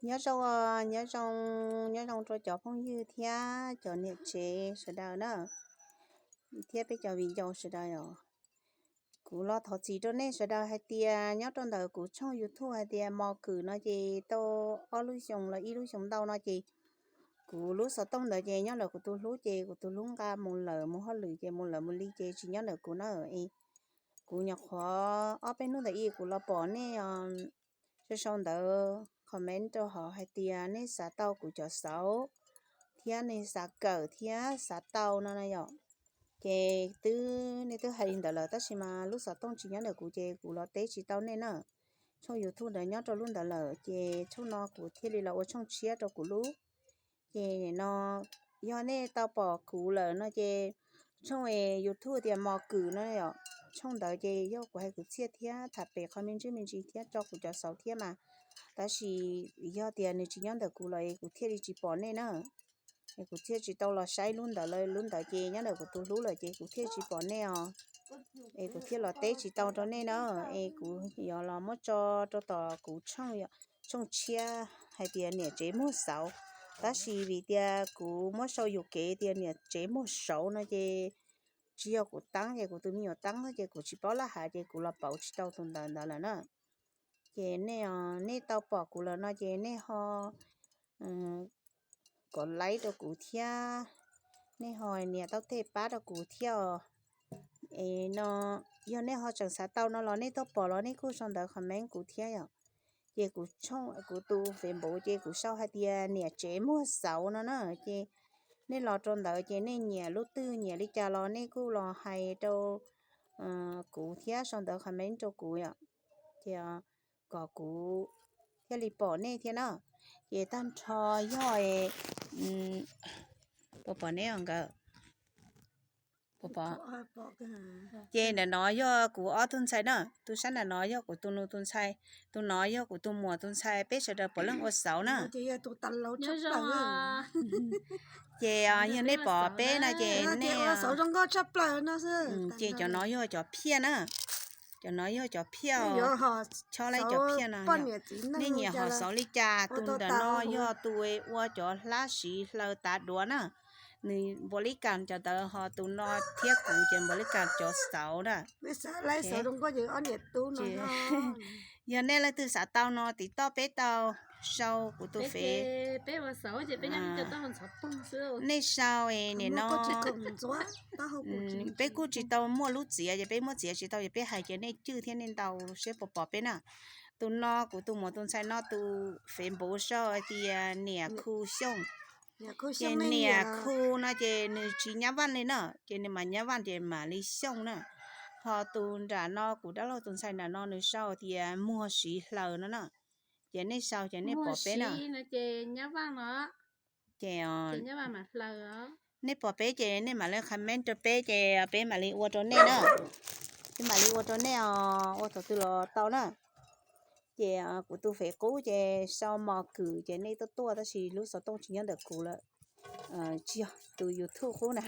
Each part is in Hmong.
Nyob zoo, nyob zoo, nyob zoo rau cov phooj ywg thiab cov niam tsev sawv daws na, thiab peb cov viv ncaus sawv daws os. Kuv los thov txim rau nej sawv daws hais tias nyob rau ntawm kuv tshooj YouTube hais tias Mos Kwm no ces tau ob lub xyoos los ib lub xyoos ntau no ces kuv lub xov tooj ntawd ces nyob ntawm kuv tus hlub ces kuv tus hlub nqa mus lawm mus hauj lwm ces mus lawm mus li ces tsis nyob ntawm kuv na. Kuv nyuam qhuav ob peb hnub ntawd ib kuv los pom nej sau sau ntawv comment rau hauv hais tias nej xav tau kuv cov xauv thiab nej xav kawm thiab xav tau no na yom. Ces twb nej twb hais li ntawd lawm tab sis mas lub xov tooj tsis nyob ntawm kuv ces kuv los teb tsis tau nej na. Tshooj YouTube ntawd nyob rau lub ntawd lawm ces tshooj no kuv thiaj li los ua tshooj tshiab rau kuv lub. Ces no yog nej tau pom kuv lawm no ces tshooj YouTube tias Mos Kwm no yom, tshooj ntawd ces yog kuv hais kwv txhiaj thiab tham pem qhov me ntsis me ntsis thiab tso kuv cov xauv thiab mas, tab sis yog tias nws tsis nyob ntawm kuv los es kuv thiaj li tsis pom nej na. Es kuv thiaj tsis tau los saib lub ntawd lawm, lub ntawd ces nyob ntawm kuv tus hlub lawm ces kuv thiaj tsis pom nej os. Es kuv thiaj los teb tsis tau rau nej na. Es kuv yuav los muab tso rau tom kuv tshooj, tshooj tshiab hais tias niam tsev muag xauv, tab sis vim tias kuv muab sau yuam kev tias niam tsev muag xauv no ces tsis yog kuv teeb ces kuv tus me nyuam teeb ces kuv tsis paub laj hav ces kuv los pauv tsis tau tus ntawd ntawd lawm na. Ces nej, nej tau pom kuv lawm no ces nej ho kom like rau kuv thiab, nej ho nias tau tej pab rau kuv thiab os. Es no yog nej ho tseem xav tau no los nej tuaj pom los nej kuj sau ntawv comment kuv thiab yom. Ces kuv tshooj kuv tus Facebook ces kuv sau hais tias niam tsev muag xauv no na, ces nej los rau ntawd ces nej nyiam lub twg nyiam li cas los nej kuj los hais rau kuv thiab sau ntawv comment rau kuv yom. Ces kom kuv thiaj li pom nej thiab na. Ces tag nrho yog, puas pom neb os nkawd? Ces ntawm no yog kuv ob tug ntxhais na, tus sab nram no yog kuv tus nus tus ntxhais, tus no yog kuv tus muam tus ntxhais, peb sawv daws puav leej ua xauv na. Ces yog nej pom peb no ces nej, ces cov no yog cov phiaj na, cov no yog cov phiaj, chob laib cov phiaj no. Nej nyiam ho xauv li cas? Tus nram no yog tus ua cov hlab siv hlaws tav duav na, nws npaum li cas cov ntawd ho tus no thiab kuv ces npaum li cas cov xauv na. Yog nej leej twg xav tau no tiv toj peb tau, sau kuv tus fev. Nej sau nim no, peb kuj tsis tau muaj lub txiav ces peb muab txiav tsis tau ces peb hais ces nej cwj thiab nej ntaus seb puas pom peb na. Tus no kuv tus muam tus ntxhais no tus fev npuv sau hais tias niam khu xyooj. Ces niam khu no ces nws tsis nyab vaj li na, ces nws mas nyab vaj ces mam li xyooj na. Ho tus nram no kuv dab laug tus ntxhais nram no nws sau tias muag siv hlaws no na. Ces nej sau ces nej pom peb na. Ces nej pom peb ces nej mam li comment rau peb ces peb mam li ua rau nej na. Peb mam li ua rau nej os, ua thaum twg los tau na. Ces kuv tus fev qub ces sau Mos Kwm ces nej tuaj tuaj tab sis lub xov tooj tsis nyob ntawm kuv lawm. Tsis yog, tus YouTube qub na.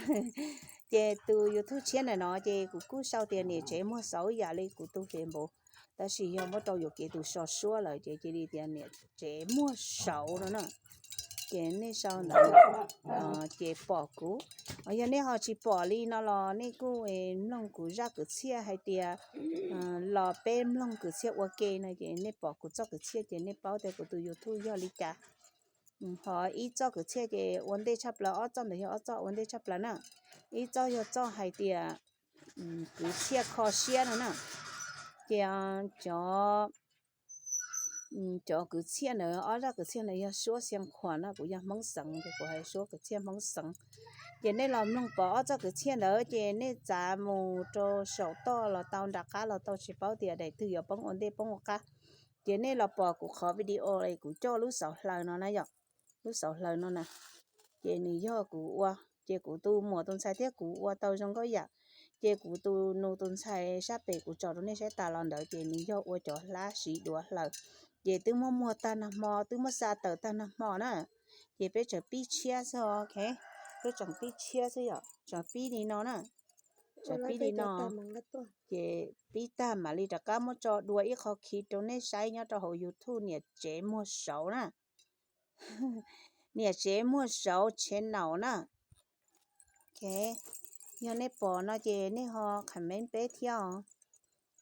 Ces tus YouTube tshiab ntawm no ces kuv kuj sau tias niam tsev muag xauv yam li kuv tus fev npuv, tab sis yog muab rau yuam kev tus so suab lawm ces cia li tias niam tsev muag xauv no na. Ces nej sau ntawd ces pom kuv. Yog nej ho tsis pom li no los nej kuj mloog kuv zaj kwv txhiaj hais tias los peb mloog kwv txhiaj ua ke no ces nej pom kuv txoj kwv txhiaj ces nej paub tias kuv tus YouTube yog li cas. Ho ib txoj kwv txhiaj ces ua ntej tshaj plaws, ob txoj ntawd yog ob txoj ua ntej tshaj plaws na. Ib txoj yog txoj hais tias kwv txhiaj kho siab no na. Ces cov, cov kwv txhiaj ntawd, ob zaj kwv txhiaj ntawd yog suab Xia Khuam no, kuv yog Hmoob Xeev ces kuv hais suab kwv txhiaj Hmoob Xeev. Ces nej los mloog pom ob txoj kwv txhiaj ntawd ces nej txav mus rau saum toj los tau, nram qab los tau, tsis paub tias daim twg yuav poob ua ntej poob ua qab. Ces nej los pom kuv qhov video kuv coj lub xauv hlaws no na yom, lub xauv hlaws no na. Ces nws yog kuv ua, ces kuv tus muam tus ntxhais thiab kuv ua tau zoo nkauj yam. Ces kuv tus nus tus ntxhais sab pem kuv tsom rau nej saib tas los ntawd ces nws yog ua cov hlab siv duav hlaws. Ces twb muab muag tag nag hmo, twb muab xa tawm tag nag hmo na. Ces peb tseem pib tshiab xwb, peb tseem pib tshiab xwb yom, tseem pib li no na. Tseem pib li no, ces pib tag mam li rov qab muab tso dua ib qho khi rau nej saib nyob rau hauv YouTube niam tsev muag xauv na. Niam tsev muag saud channel na. Ok, yog nej pom no ces nej ho comment peb thiab os.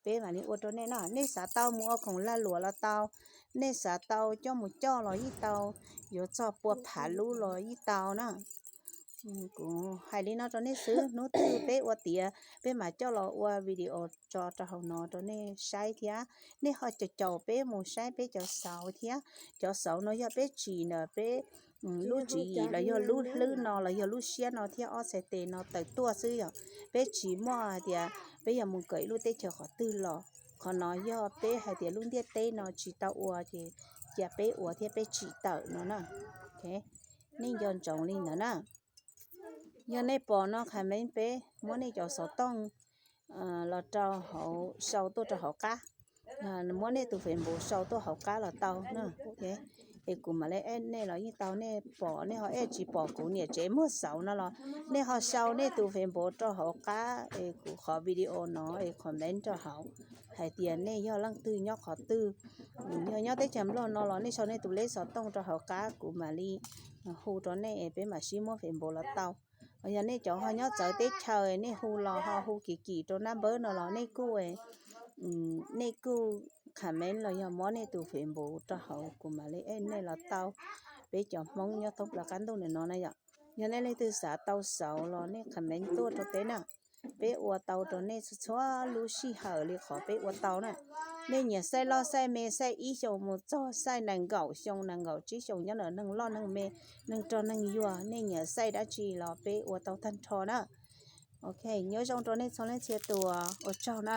Peb mam li ua rau nej no. Nej xav tau mus ua khoom lag luam los tau, nej xav tau coj mus coj los yeej tau, yuav txog pua phav lub los yeej tau na. Kuv hais li no rau nej xwb, hnub twg peb ua tiav peb mam coj los ua video tso rau hauv no rau nej saib thiab. Nej ho caum caum peb mus saib peb cov xauv thiab. Cov xauv no yog peb tsim ntawm peb lub tswv yim los yog lub hlwb no los yog lub siab no thiab ob txhais tes no tawm tuaj xwb yom. Peb tsis muaj hais tias peb yog mus kawm ib lub teb chaws qhov twg los. Qhov no yog peb hais tias lub ntiaj teb no tsis tau ua ces cia peb ua thiab peb tsim tawm no na. Nej nco ntsoov li ntawd na. Yog nej pom no comment peb muab nej cov xov tooj los rau hauv, sau tuaj rau hauv qab, muab nej tus Facebook sau tuaj hauv qab los tau na. Es kuv mam li add nej los yeej tau, nej pom nej ho add, tsis pom kuv niam tsev muag saud no los nej ho sau nej tus Facebook rau hauv qab es kuv qhov video no es comment rau hauv hais tias nej yog leej twg nyob qhov twg. Yog nyob teb chaws Nplog no los nej sau nej tus leb xov tooj rau hauv qab kuv mam li hu rau nej es peb mam sib muab Facebook los tau. Yog nej cov ho nyob txawv teb chaws nej hu los ho hu kim kim rau nab npawb no los nej kuj, nej kuj comment los yog muab nej tus Facebook rau hauv kuv mam li add nej los tau. Peb cov Hmoob nyob thoob plaws qab ntuj ntawm no na yom. Yog nej leej twg xav tau xauv los nej comment tuaj rau peb na. Peb ua tau rau nej txhua txhua lub sij hawm li qhov peb ua tau na. Nej nyiam xaij loj xaij me, xaij ib xyoos mus txog xaij nees nkaum xyoo nees nkaum tsib xyoos, nyob ntawm neeg loj neeg me, neeg rog neeg yuag, nej nyiam xaij dab tsi los peb ua tau tag nrho na. Ok, nyob zoo rau nej txhua leej txhia tus, ua tsaug na.